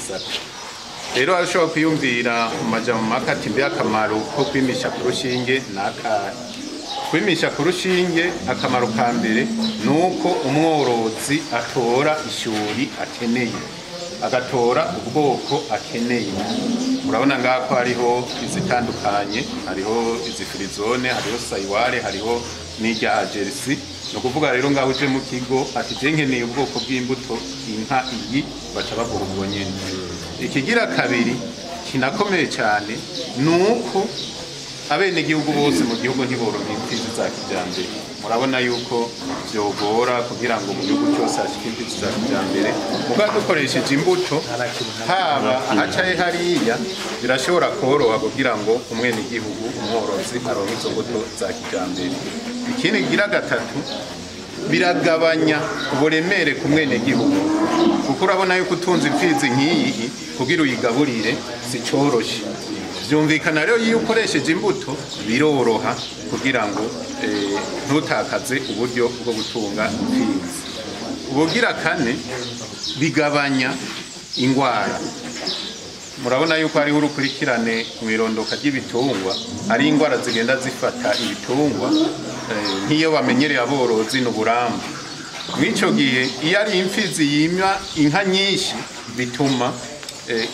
gisata. Rero arashobora kwiyumvira mu majambo make ati mbe akamaro ko kwimisha ku rushinge ni akahe? Kwimisha ku rushinge, akamaro ka mbere ni uko umworozi atora ishuri akeneye, agatora ubwoko akeneye. Murabona ngaha ko hariho izitandukanye, hariho izi Frisonne, hariho Sahiwal, hariho n'irya Jersey. Ni ukuvuga rero ngaho uje mu kigo ati je nkeneye ubwoko bw'imbuto inka iyi, baca baguha ubwo nyene. Ikigira kabiri kinakomeye cyane ni uko abenegihugu bose mu gihugu ntiboronka imfizi za kijambere. Murabona yuko vyogora kugira ngo mu gihugu cyose hashike imfizi za kijambere, mugabo dukoresheje imbuto haba ahacaye hariya birashobora koroha kugira ngo umwenegihugu umworozi aronke izo mbuto za kijambere. Ikindi kigira gatatu, biragabanya uburemere ku mwenegihugu, kuko urabona yuko utunze imfizi nk'iyi kugira uyigaburire si coroshe. Vyumvikana rero iyo ukoresheje imbuto biroroha kugira ngo ntutakaze uburyo bwo gutunga imfizi. Ubugira kane, bigabanya ingwara. Murabona yuko hariho urukurikirane mu irondoka ry'ibitungwa, hari ingwara zigenda zifata ibitungwa, nk'iyo bamenyereye aborozi n'uburambe. Mw'ico gihe iyo ari imfizi yimya inka nyinshi bituma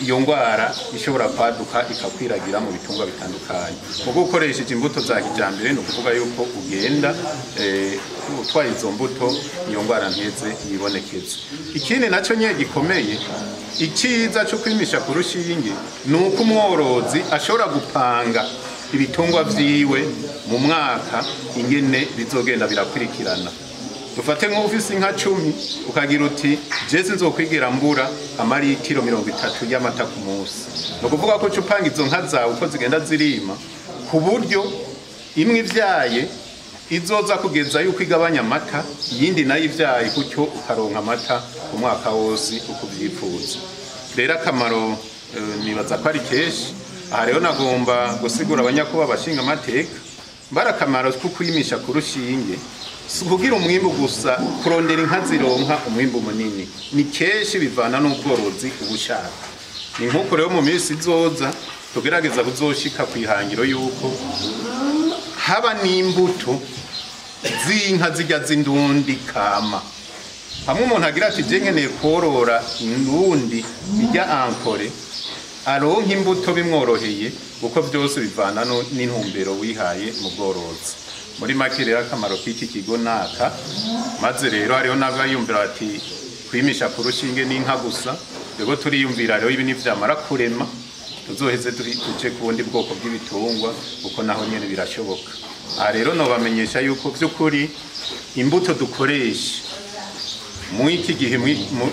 iyo ngwara ishobora kwaduka ikakwiragira mu bitungwa bitandukanye. Mu gukoresheje imbuto za kijambere ni ukuvuga yuko ugenda utwaye izo mbuto, iyo ngwara nteze yibonekeze. Ikindi nacyo nyine gikomeye, icyiza cyo kwimisha ku rushinge ni uko umworozi ashobora gupanga ibitungwa vyiwe mu mwaka ingene bizogenda birakurikirana. Dufate nk'ufise inka 10 ukagira uti je sinzokwigira mbura amaritiro 30 y'amata ku munsi. Ni ukuvuga ko uca upanga izo nka zawe uko zigenda zirima, ku buryo imwe ivyaye izoza kugeza yuko igabanya amata, iyindi nayo ivyaye, gutyo ukaronka amata ku mwaka wose uko uvyipfuza. Rero akamaro nibaza ko ari kenshi. Aha rero nagomba gusigura abanyakuba bashinga amateka mbara akamaro ko kwimisha ku rushinge si ukugira umwimbu gusa, kurondera inka zironka umwimbu munini ni kenshi bivana n'ubworozi ubushaka. Ni nk'uko rero mu minsi izoza tugerageza kuzoshika ku ihangiro yuko haba n'imbuto z'inka zijya z'indundi kama. Hamwe umuntu agira ati je nkeneye korora indundi ijya ankore, aronka imbuto bimworoheye, kuko byose bivana n'intumbero wihaye mu bworozi. Muri make rero akamaro k'iki kigo naka. Maze rero hariho n'abayumvira bati kwimisha ku rushinge n'inka gusa, rero turiyumvira rero ibi nivyamara kurema tuzoheze tuje ku bundi bwoko bw'ibitungwa, kuko naho nyene birashoboka. Aha rero nobamenyesha yuko vy'ukuri imbuto dukoresha muri iki gihe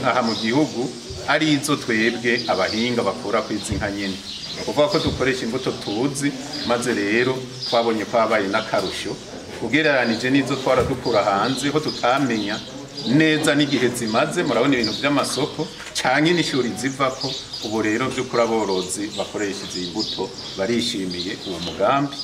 aha mu gihugu ari izo twebwe abahinga bakura ku izi nka nyene. Ni ukuvuga ko dukoresha imbuto tuzi, maze rero twabonye ko habaye n'akarusho ugereranije n'izo twara dukura hanze, ko tutamenya neza n'igihe zimaze. Murabona ibintu by'amasoko canke n'ishuri zivako. Ubu rero by'ukuri aborozi bakoresha izi mbuto barishimiye uwo mugambi,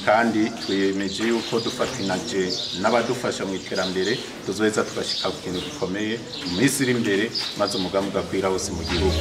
kandi twiyemeje yuko dufatinaje n'abadufasha mu iterambere tuzoheza tugashika ku kintu gikomeye mu minsi iri imbere, maze umugambi ugakwira hose mu gihugu.